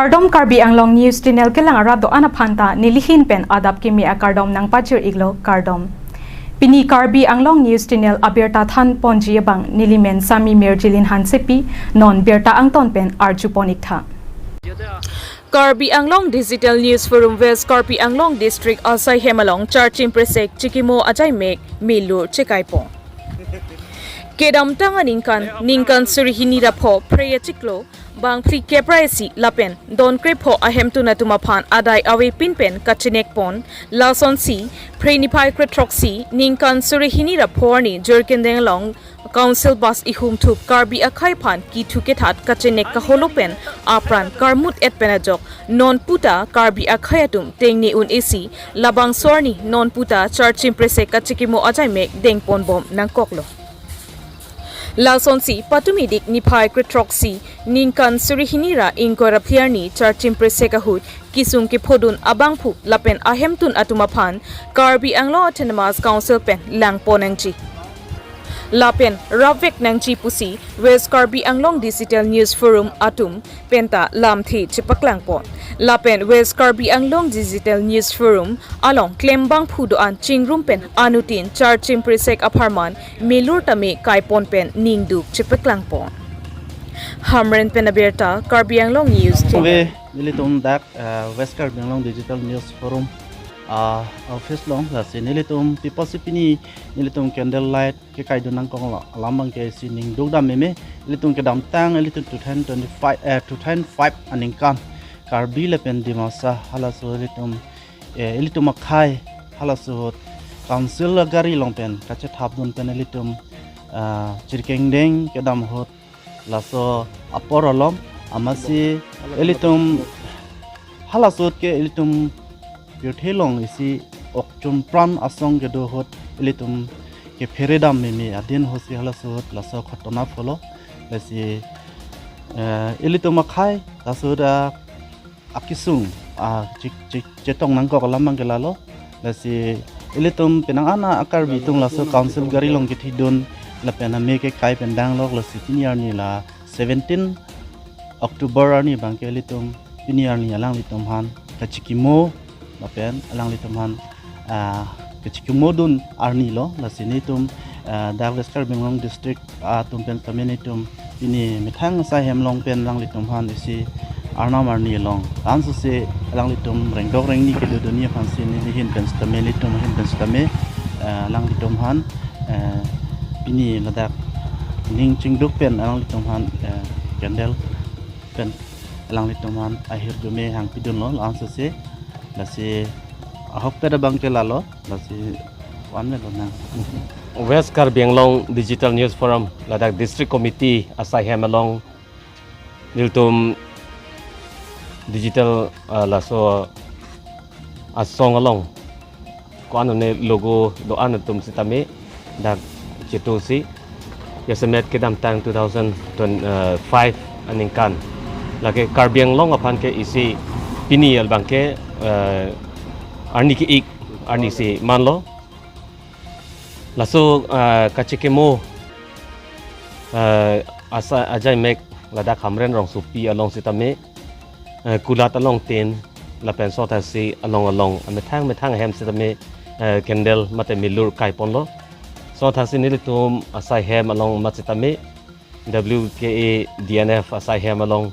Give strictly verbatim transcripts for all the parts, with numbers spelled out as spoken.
Kardom, Karbi Anglong News Channel kelang arat do-an aphan ta nelihin pen adap kimi akardom nangpajir iklo, kardom. Pini Karbi Anglong News Channel abirta than ponji abang nelimen Sami Mirjilin Hansepi, non birta angton pen arju pon iktha. Karbi Anglong Digital News Forum West Karbi Anglong District asai hem along charchim presek chikimo ajaimek milur chekai pon. Kedamtang aningkan, ningkan suri hini ra pho Phre achiklo bang phlikep ra isi lapen don krepho ahemtun atum aphan adai avepin pen kachenek pon, lasonsi Phre niphai krethroksi ningkan suri hini ra pho arni Jirikindeng along Council bus ihumthup Karbi akhei aphan kithu kethat kachenek kaholo pen apran karmut et pen ajok non puta Karbi akhei atum tengne un isi labangso arni non puta charchim presek kachikimo ajaimek dengpon bom nangkoklo. Lasonsi patumi dik niphai krethroksi ningkan suri hini ra ingkoi ra phli arni charchim presek ahut kisung kephodun abangphu lapen ahemtun atum aphan Karbi Anglong Autonomous Council pen langpon nangji lapen rapvek nangji pusi West Karbi Anglong Digital News Forum atum penta lamthe chepaklang pon. Lapen West Karbi Anglong Digital News Forum along klembangphu do-an chingrum pen anuttin charchim presek apharman milur tame kaipon pen ningduk chepaklang pon. Hamren pen abirta, Karbi Anglong News Channel. Ove, nelitum dak, eh, West Karbi Anglong Digital News Forum, ah, office along, lasi nelitum pi apotsi pini nelitum candle light kekaidun nangkok lo, alam abangke isi ningduk dam meme. Ilitum kedamtang, ilitum two thousand twenty-five, eh, two thousand five aningkan Karbi lapen Dimasa halaso ilitum, eh, ilitum akhei halaso ahut council agari along pen kachethapdun pen ilitum, ah, Jirikindeng kedam ahut laso apor along, amatsi ilitum halaso ahut ke ilitum pirthe along isi okchum pran asong kedo ahut ilitum kephere dam meme adin ahutsi halaso ahut laso khotona pholo. Lasi, eh, ilitum akhei laso ahut akisung, ah, chik, chik, chetong nangkok alam abangke lalo. Lasi ilitum penang ana a-Karbi atum laso council gari along kethidun lapen ame kekai pen danglok, lasi pini arni la seventeen October arni abangke ilitum pini arni alanglitum aphan kachikimo lapen alanglitum aphan, ah, kachikimodun arni lo. Lasi nelitum, ah, dak West Karbi Anglong District atum pen sitame nelitum pini methang asai hem along pen alanglitum aphan isi Arnam arni along ansose alanglitum rengdok rengni kedodunji aphansi nelihin pen sitame, nelitum ahin pen sitame, eh, alanglitum aphan, eh, pini ladak ning chingduk pen alanglitum aphan, eh, candle pen alanglitum aphan ahirjume hangpidunlo, la-ansose. Lasi ahokpet abangke lalo, lasi one me lonang. West Karbi Anglong Digital News Forum ladak District Committee asai hem along nelitum digital, ah, laso asong along ko-an one logo do-an atum sitame dak chetu si, jasemet kedamtang two thousand five aningkan lake Karbi Anglong aphan ke isi pini abangke, eh, arni ke-ik arni si manlo. Laso, eh, kachikimo, eh, asai ajaimek ladak Hamren rongsopi along sitame, eh, kulat along tin lapen sothasi along along amethang methang ahem sitame, eh, candle mate milur kaiponlo. Sothasi nelitum asai hem along mat sitame W K A D N F asai hem along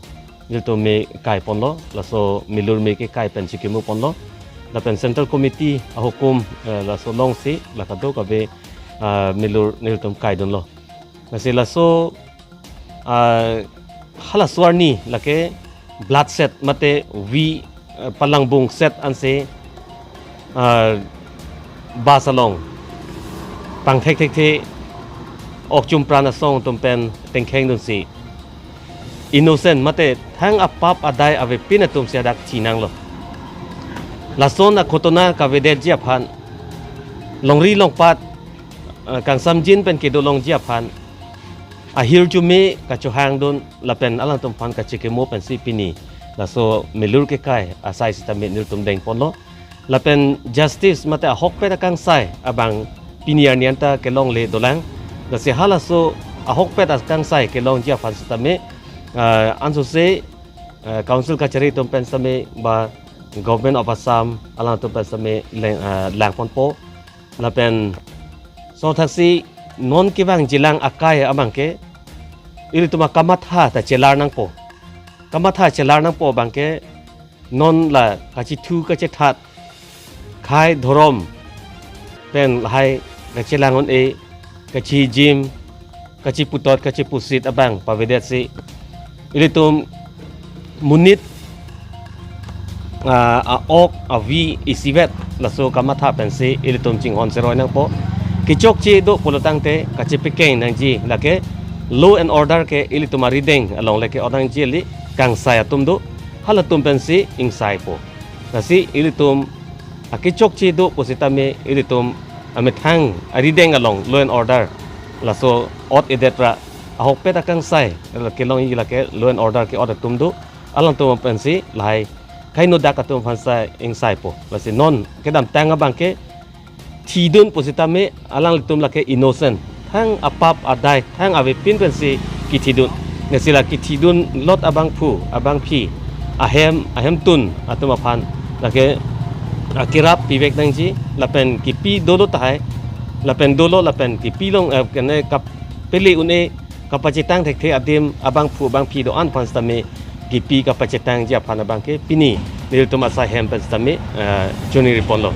nelitum me kaiponlo, laso milur me kekai pen chikimo ponlo. Lapen Central Committee ahukum, eh, laso alongsi la kadokave, ah, milur nelitum kaidunlo. Lasi laso, ah, halaso arni lake blood set mate V, eh, palangbung set ansi, ah, bus along pangthek thekthe okchum pran asong atum pen tengkhengdunsi innocent mate thang apap adai avepin atumsi adak chinanglo. Lason akhotona kavedetji aphan, longri longpat, eh, kangsamjin pen kedo longji aphan ahirjume kachohangdun lapen alangtum aphan kachikimo pensi pini laso milur kekai asai sitame nelitum dengponlo. Lapen justice mate ahokpet akangsai abang pini arni anta kelongle dolang. Lasi halaso ahokpet akangsai kelongji aphan sitame, ah, ansose eh, council kachari atum pen sitame ba Government of Assam alangtum pen sitame leng, eh, langponpo. Lapen sothaksi non kevang jilang akai abangke ilitum akamatha ta chelar nangpo. Kamatha chelar nangpo abangke non la kachethu kachethat khei dhorom pen lahai kachelang un-e, kachijim, kachiputot, kachipusit abang pavedetsi ilitum monit, ah, a-ok avi isivet laso kamatha pensi ilitum chinghon seroi nangpo. Kechokche do pulotangte kachepekeng nangji, lake law and order ke ilitum arideng along le ke-ot nangji kali, kangsai atum do, halatum pensi ingsaipo. Lasi ilitum akechokche do pusitame ilitum amethang arideng along law and order laso ot-edet ra ahokpet akangsai kelongji lake law and order ke-ot atum do, alangtum pensi lahai kainodak atum aphan sai ingsaipo. Lasi non kedamtang abangke thidun pusitame alanglitum lake innocent, thang apap adai, thang avepin pensi kithidun. Lasi la kithidun lot abangphu abangphi, ahem ahemtun atum aphan lake, ah, kerap pivek nangji, lapen kipi dolo tahai, lapen dolo lapen kipi long, eh, kene kap pele un-e kapachetang thekthe adim abangphu abangphi do-an aphan sitame kipi kapachetangji aphan abangke pini nelitum asai hem pen sitame, eh, choningriponlo.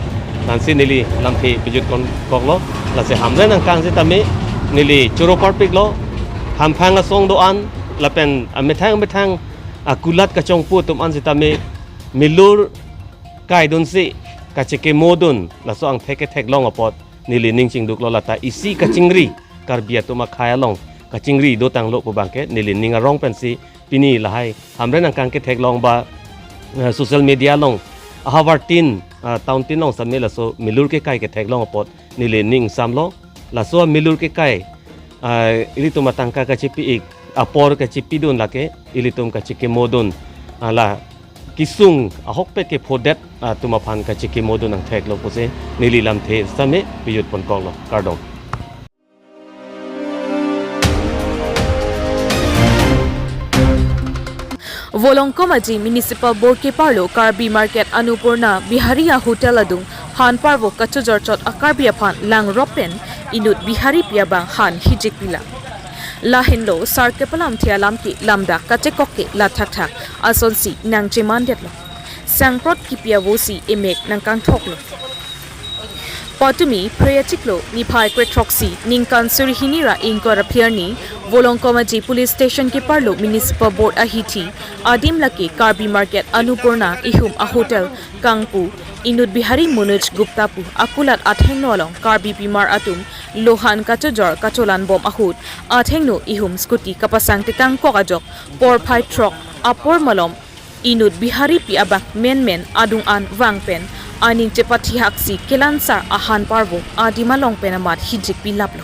Lasi neli lamthe pejut kon koklo. Lasi Hamren angkang sitame neli choro parpiklo. Hamphang asong do-an lapen amethang amethang akulat kachongpo atum an sitame milur kaidunsi kachekemodun laso angthek ketheklong apot neli ning chingduklo. Lata isi kachingri, Karbi atum akhei along kachingri dotanglo pu abangke neli ning arong pensi pini lahai Hamren angkang ketheklong ba, eh, social media along ahavartin, ah, town tin along sitame laso milur kekai ketheklong apot neli ning samlo. Laso milur kekai, ah, ilitum atangka kachepi-ik, apor kachepidun lake ilitum kachekemodun, ah, la kesung ahokpet kephodet, ah, atum aphan kachekemodun angtheklo pusi neli lamthe sitame pejut ponkoklo. Kardom. Volongkom Aji Municipal Board keparlo Karbi Market Annapurna Bihari a-hotel adung han parvo kachojor chot a-Karbi aphan langrop pen inut Biharipi abang han hijik pila. Lahenlo sar kepalamthe alam ke lamdak kachekok ke la thakthak asonsi nangchemandetlo. Sangprot kipi avosi emek nangkangthoklo. Patumi phre achiklo niphai krethroksi ningkan suri hini ra ingkoi ra phli arni Volongkom Aji Police Station keparlo Municipal Board ahithi adim lake Karbi Market Annapurna ihum a-hotel kangpu inut Bihari Manoj Gupta pu akulat athengno along Karbipimar atum lohan kachojor kacholan bom ahut athengno ihum scooty kapasang tekangkok ajok porphai throk apor malom inut Biharipi abang menmen adung an vang pen aning chepathihaksi kelansar ahan parvo adim along pen amat hijik pilaplo.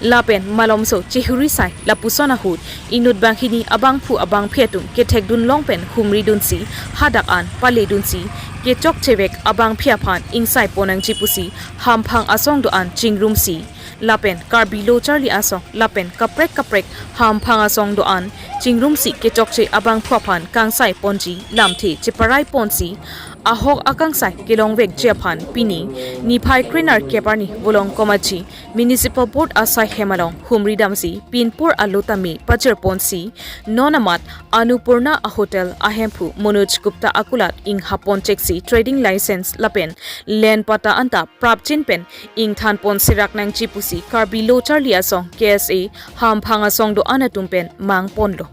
Lapen malomso chehuri sai lapuson ahut inut banghini abangphu abangphi atum kethekdun long pen humridunsi hadak an paledunsi kechokchevek abangphi aphan ingsaipon nangji pusi hamphang asong do-an chingrumsi lapen Karbi Lo Charli Asong lapen kaprek kaprek hamphang asong do-an chingrumsi kechokche abangphu aphan kangsaiponji lamthe cheparaiponsi ahok akangsai kelongvekji aphan pini niphai krenerkep arni Volongkom Aji Municipal Board asai hem along humridamsi pinpur alo tame pajirponsi non amat Annapurna a-hotel ahemphu Manoj Gupta akulat inghapon cheksi trading license lapen land patta anta prapjin pen ingthanpon serak nangji pusi Karbi Lo Charli Asong K S A hamphang asong do-an atum pen mangponlo.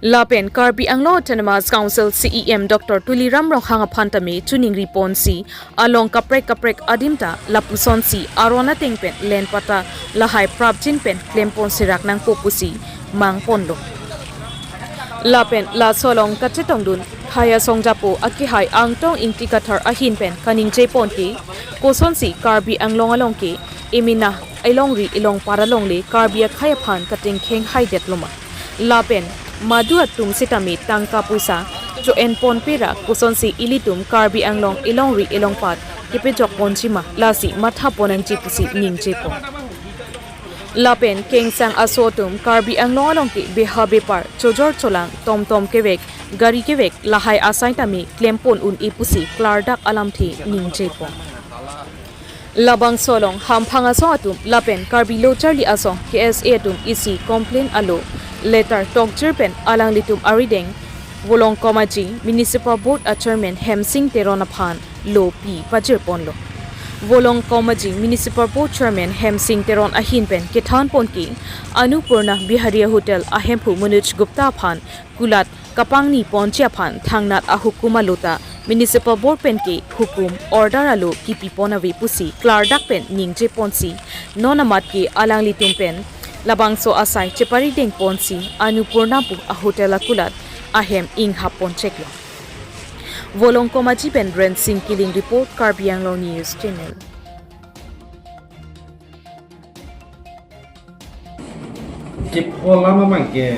Lapen Karbi Anglong Autonomous Council C E M Doctor Tuliram Ronghang aphan tame choningriponsi along kaprek kaprek adim ta lapusonsi aron ateng pen land patta lahai prapjin pen klempon serak nangpo pusi mangponlo. Lapen laso along kachetongdun khei asong japo akehai Angtong Ingti Kathar ahin pen kaningjepon ke kosonsi Karbi Anglong along ke emena elongri elongpat alongle Karbi akhei aphan katengkheng haidetlo ma. Lapen madu atum sitame tangka poisa cho-enponpe ra kosonsi ilitum Karbi Anglong elongri elongpat kepejokponji ma lasi mathapon nangji pusi ningjepon. Lapen kengsang aso atum Karbi Anglong along ke beha bepar, chojor cholang, tomtom kevek, gari kevek, lahai asai tame klempon un-e pusi klardak alamthe ningjepon. Labangso along Hamphang asong atum lapen Karbi Lo Charli Asong, K S A atum isi complain alo letter tokjir pen alanglitum arideng Volongkom Aji Municipal Board a Chairman Hemsing Teron aphan lo pi pajirponlo. Volongkom Aji Municipal Board Chairman Hemsing Teron ahin pen kethanpon ke Annapurna Viharia Hotel ahemphu Manoj Gupta aphan kulat kapangni ponji aphan thangnat ahukum alo ta Municipal Board pen ke hukum order alo kipipon ave pusi klardak pen ningjeponsi, non amat ke alanglitum pen labangso asai cheparidengponsi Annapurna pu a hotel akulat ahem inghappon cheklo. Volongkom Aji pen Rensing Killing report, Karbi Anglong News Channel. Chip alam abang ke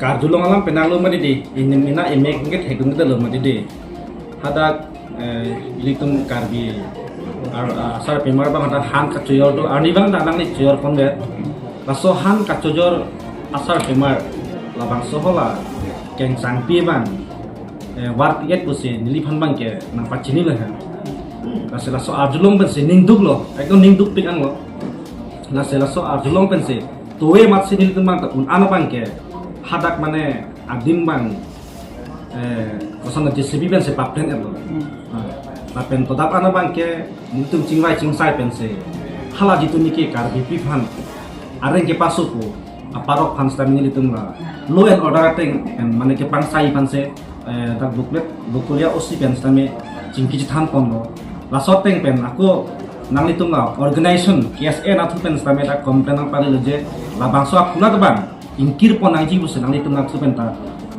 karjulong alam penang lo mati di, ini mina emek ke thekdun kita lo mati di. Hadak, eh, ilitum Karbi ar-, asar pemar abang hadak han kachojor do, arni abang ta nangli chojor konvet. Laso han kachojor asar pemar labangso hala kengsangpi abang, eh, war piket pusi neliphan abang ke nangpachini lo ha. Lasi laso arjulong pensi ningduk lo, ekdom ningdukpik an lo. Lasi laso arjulong pensi towe amatsi nelitum abang ta un-an abang ke hadak mane adim abang, eh, koson J C B pensi papen etlo. Hmm. Ah, papen todap an abang ke nelitum chingvai chingsai pensi hala jitu niki Karbipi aphan areng kepasopo aparok aphan sitame nelitum la law and order ateng pen mane kepangsai aphansi, eh, dak Bokolia, Bokolia O C pen sitame chingki chethanponlo. Laso ateng pen ako nanglitum la organization K S A nathu pen sitame dak complain nangpalelo je labangso akulat abang ingkirpon nangji pusi nanglitum nathu pen ta,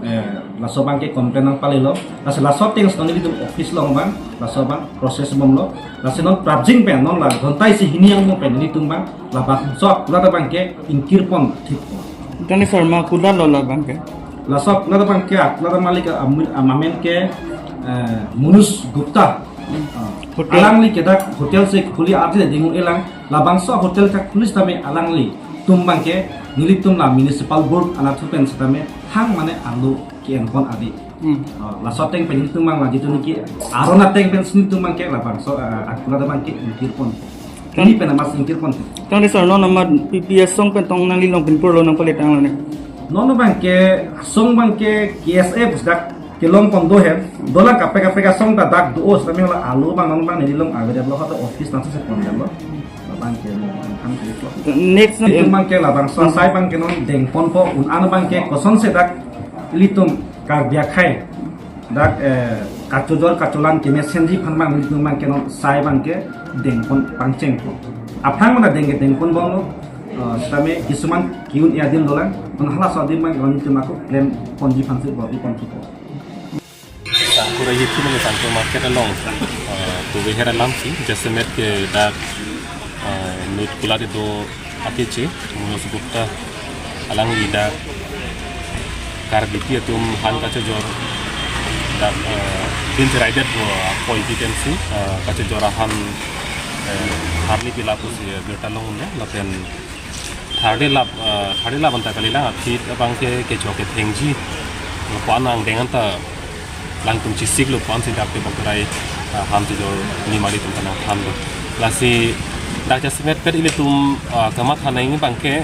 eh, laso abang ke complain nangpalelo. Lasi laso ateng si nanglitum office along abang, laso abang process bomlo. Lasi non prapjin pen non la ghonta isi hini angmo pen nelitum abang labangso akulat abang ke ingkirpon thik. Tani sir, ma kulat lo labang ke? Laso akulat abang ke, akulat malik amin, amen ke, eh, Manoj Gupta. Hmm. Ah. Hotel. Alangli ke dak hotel si khuli arti ding-un-elang, labangso hotel kakhuli sitame alanglitum abang ke nelitum la Municipal Board anathu pen sitame thang mane arlo ke-enpon adi. Hmm. Ah, laso ateng pen nelitum abang la jitu niki aron ateng pensi nelitum abang ke labangso, ah, akulat abang ke ingkirpon. Kan- Ini pen amat ingkirpon. Kan di sir, non amat P P asong pen tong nangli long pinpur lo nangpalit tanglo ne. Non abang ke asong abang ke K S A pusdak kelongpon do hem. Dolang kaprek kaprek asong ta dak do-o sitame hala alo abang non abang neli long ave det lo, hadak office nangsi sepon det lo. Abang ke non kan ke lo. Next, nelitum abang ke labangso asai abang ke non dengponpo, un-an abang ke kosonsi dak ilitum Karbi akhei dak, eh, kachojor kacholang kemesenji aphan abang nelitum abang ke non asai abang ke dengpon pangchengpo. Aphrang mane deng ke dengponbomlo, eh, sitame kisuman ke-un-e adim dolang, non halaso adim abang ke nelitum ako klemponji aphansi bor-iponpo. Sangkur ahi thu mane Sangkur market along, eh, towe her alamsi, jasemet ke dak, eh, inut kulat do akeche, Manoj Gupta, alangli dak Karbipi atum han kachojor dak, eh, bincheraidetpo apoipi pensi, eh, kachojor ahan, eh, tharli pilap pusi, eh, birta longdunlo, lapen tharli lap, eh, tharli lap anta kalilang, aphi abang ke kechok kethengji, lapu-an angdeng anta alangtum chesiklo pu-ansi dak tebok terai, ah, han chojor nimari atum ta nangthanlo. Lasi dak jasemet pet ilitum, ah, kamatha nangji abang ke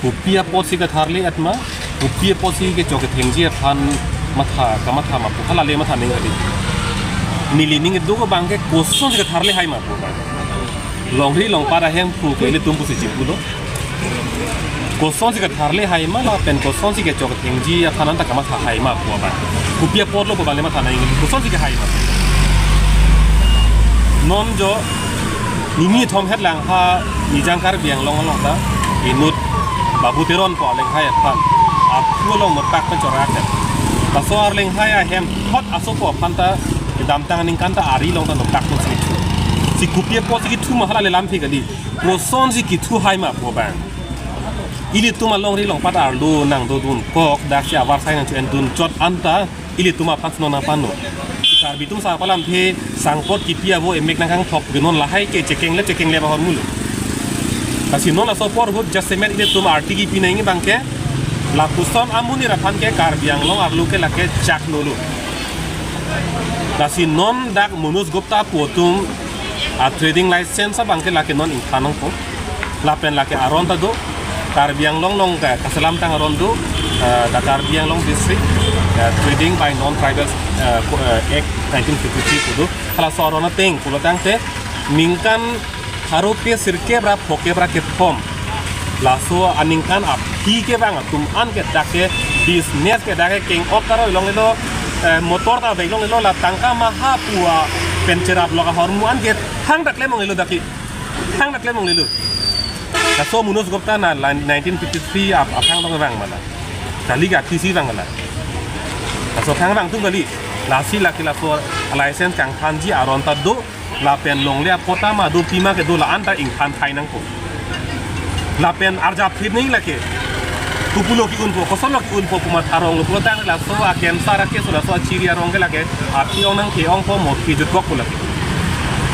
kopi apotsi katharli et ma, kopi apotsi kechok kethengji aphan matha, kamatha ma pu hala le matha nangji adi. Neli ning kedo abang ke kosonsi katharli hai ma pu abang. Longri longpat ahemphu ke ilitum pusi chipulo. Kosonsi katharli hai ma lapen kosonsi kechok kethengji aphan anta kamatha hai ma pu abang. Kopi apotlo pu abang le matha nangji, kosonsi kehai ma. Non jo nini thom het lang ha Nijang Karbi Anglong along ta inut Babu Teron pu alenghai aphan akhu along notak pen chorak het. Laso alenghai ahem thot asopo aphan ta kedamtang aningkan ta ari along ta notak pen si kethu. Si kopi apotsi kethu ma hala le lamthe kali. Kosonsi kethu hai ma pu abang. Ilitum alongri longpat arlo nangdodun kok daksi avarsai nangcho-endun chot anta ilitum aphan si non nangpano. Si Karbi atum sa palamthe sangpot kipi avo emek nangkangthop ke non lahai ke chekeng le chekeng le bahor mulo. Lasi non laso apor ahut jasemet ilitum arti kipi nangji abangke, lapuson amonit aphan ke Karbi Anglong arlo ke lake chak nolo. Lasi non dak Manoj Gupta pu atum a trading license abangke lake non ingthan nangpo. Lapen lake aron ta do, Karbi Anglong along ke kaselamtang aron do, eh, the Karbi Anglong District, eh, Trading by Non-Tribal, eh, Co-, eh, Act nineteen fifty-three pu do. Halaso aron ateng pulo tangte ningkan pharo kre sirkep ra phokep ra kethom, laso aningkan aphi kevang atum an ke dak ke business ke dak ke keng-ok karoi longlelo, eh, motor ta vek longlelo, la tangka maha pu apen cherap lok ahormu an ke thangta klem longlelo dak ke. Thangta klem longlelo. Laso Manoj Gupta na la nineteen fifty-three ap-, aphrang along vang ma la. Kali ke aphi si vang ma la. Laso thang vang atum kali. Lasi lake laso license kangthanji aron ta do, lapen longle apatta ma do, pima kedo, la-an ta ingthan thai nangpo. Lapen arjap thip nangji lake. Kopulo ke-unpo, kosonlo ke-unpo pu matha rong lo pulo tang laso akensar ake so laso achiri arong ke lake aphi ong nang ke-ongpo mo ke jutkokpo lake.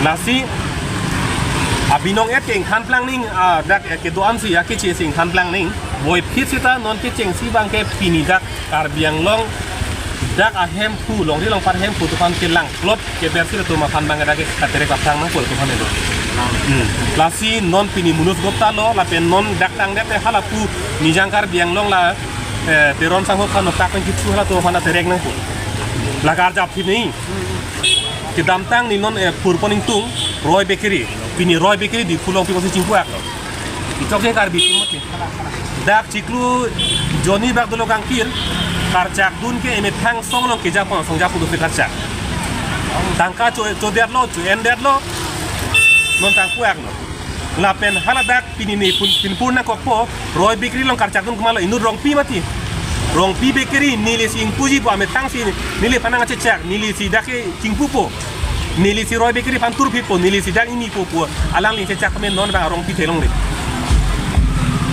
Lasi abinong et ke ingthan plang nangji, ah, dak, eh, kedo-an si akeche si ingthan plang nangji. Voiphit seta non kechengsi abangke pini dak Karbi Anglong dak ahemphu, longri longpat ahemphu atum aphan kelangplot keber si atum aphan abang dak ke katerek aphrang nangpo atum aphan lo. Hmm. Lasi non pini Manoj Gupta lo, lapen non dak tangdet te halapu Nijang Karbi Anglong la, eh, Teron Sangho aphan, tak pen kithu halatum aphan terek nangpo. Lake arjap thip nangji. Kedamtang ni non, eh, purpon ingtung Roy Bakery. Pini Roy Bakery Diphu along pi kosi chingpuak lo. Ichok je Karbi atum mati. Dak chiklo jonni bak dolo kangkir, karchak dun ke emethang song along keja pon, songja pu do si karchak. Tangka cho-, chodetlo, cho-endetlo, non tangpuak lo. Lapen haladak pini ne pun, pinpur nangkokpo, Roy Bakery along karchak dun komatlo, inut Rongpi mati. Rongpi Bakery, neli si ingpuji pu amethang si, neliphan nangkachechak, neli si dak ke chingpupo. Neli si Roy Bakery aphan turphitpo, neli si dak ingnipo pu alangli chechak amen non abang Rongpi theklongle.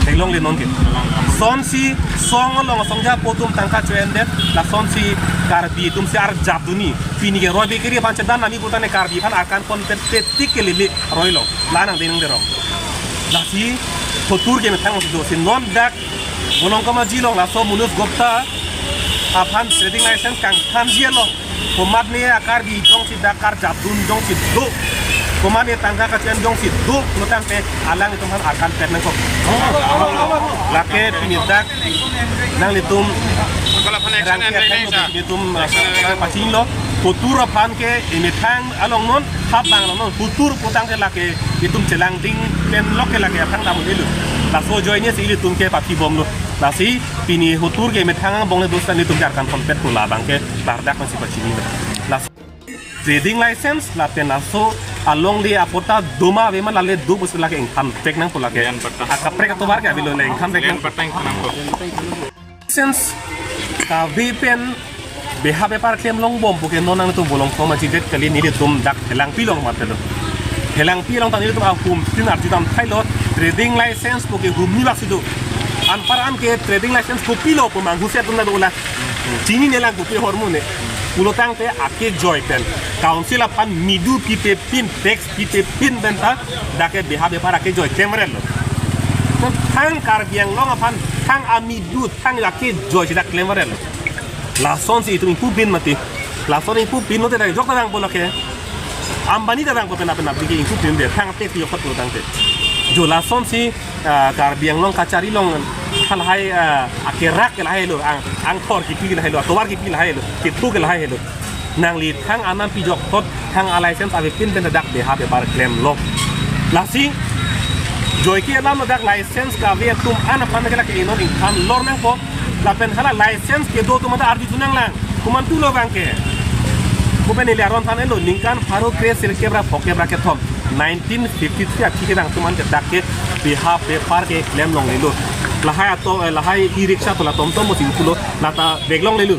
Theklongle non ke. Sonsi song along songja pu atum tangka cho-endet, lasonsi Karbi atum si arjap dunji. Pini ke Roy Bakery aphan chedan nami putane Karbi aphan akan ponpet petik ke lili aroi lo. La nang denang derong. Lasi hotur ke methang si do si non dak Bolong Kamaji along laso Manoj Gupta aphan trading license kangthanji along komatne a-Karbi jongsi dak karjap dun jongsi do, komatne tangka kacho-en jongsi do, lo tangte alanglitum aphan akan pet nangkok. Lake pini dak nanglitum Kalau phan action rangke and action release, ah. Nanglitum, ah, pachini lo, hotur aphan ke emethang along non, hap bang along non, hotur pu tangte lake itum chelangding pen lok ke lake aphrang dam-un-elo. Laso ajoine si ilitum ke pathi bomlo. Lasi pini hotur ke methang angbong le dos ta nelitum ke arkan ponpet pu labang ke lardak nangsi pachini lo. Las trading license lapen laso alongle apatta do ma ave ma, lale do pusi lake ingthan pek nangpo lake. Land patta. Akaprek atovar ke avelo le ingthan pek nang. Land patta ingthan nangpo. License kave pen beha bepar klem longbom pu ke non nangtum Bolong Kamaji det kali, nelitum dak Helangpi along matelo. Helangpi along ta nelitum ahum tin arju dam thailo, trading license pu ke humni bak si do. Anpar an ke trading license kopilo pu manghusi atum ta dolang. Chinine lang kopi ahormu ne. Pulo tangte akejoi pen council aphan midu pipe pin, tax pipe pin pen ta dak ke beha bepar akejoi klemverlo. Thang Karbi Anglong aphan thang amidu, thang akejoi si dak klemverlo. Lasonsi itum ingpu pin mati. Lason ingpu pin lote dak jok ta vangpo lake. Ambani ta vangpo penap penap dike ingpu pin de, thang tax yok pulo tangte. Jo lasonsi, ah, Karbi Anglong kachari along halahai, ah, akerak ke lahai lo, ang, angthor kipi ke lahai lo, atovar kipi lahai lo, kethu ke lahai lo. Nangli thang anam pijok thot, thang a-license ave pin pen dak beha bepar klemlo. Lasi joike alam dak license kave atum an aphan ke lake inon ingthan lor nangpo. Lapen hala license kedo atum ta arju tu nanglang. Komantu lo abang ke. Pu pen neli aron than-etlo, ningkan pharo kre sirkep ra phokep ra kethom, nineteen fifty-three aphi kedang atum an ke dak ke beha bepar ke klem longlelo. Lahai ato, eh, lahai e-rickshaw pu la tomtom mo singkulo, lata bag longlelo.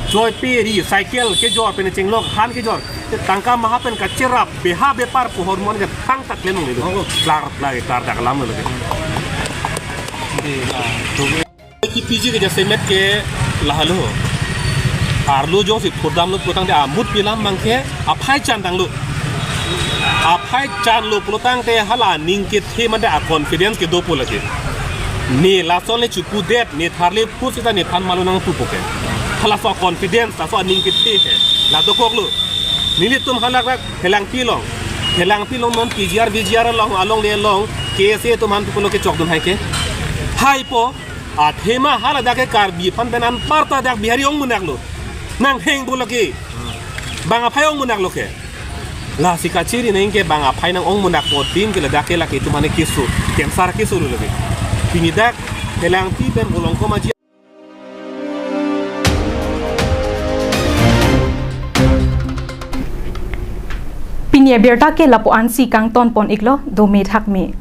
Joipe ri, cycle kejor pen chenglok, han kejor. Tangka maha pen kacherap, beha bepar pu ahormu an ke thangta klem longlelo. Oh. Klar, klar, klar dak alam lo ke. Kipiji ke jasemet ke lahelo. Arlo jongsi phurdamlo putangte amut pilam abang ke aphai chan tanglo. Aphai chanlo pulotangte hala aning kethe mate a-confidence kedo pu lake. Ne lason le chukudet, ne tharle phu sita nephan malo nangpupo ke. Halaso a-confidence, laso aning kethe ke. La dokoklo. Nelitum halak rak Phelangpi along. Phelangpi along non P G R, V G R along, alongle along, K S A atum aphan pulo kechokdun hai ke. Haipo, athema haladak ke Karbi aphan pen anparta dak Bihari ongmunaklo. Nangheng pu lake. Bang aphai ongmunaklo ke. Lasi kachiri nang ke bang aphai nang-ongmunakpo tin ke ladak ke lake atum aphan keso, cancer keso lo lake. Pini dak Phelangpi pen Bolongkom aji. Pini abirta ke lapu-ansi kangton pon iklo, dome thakme.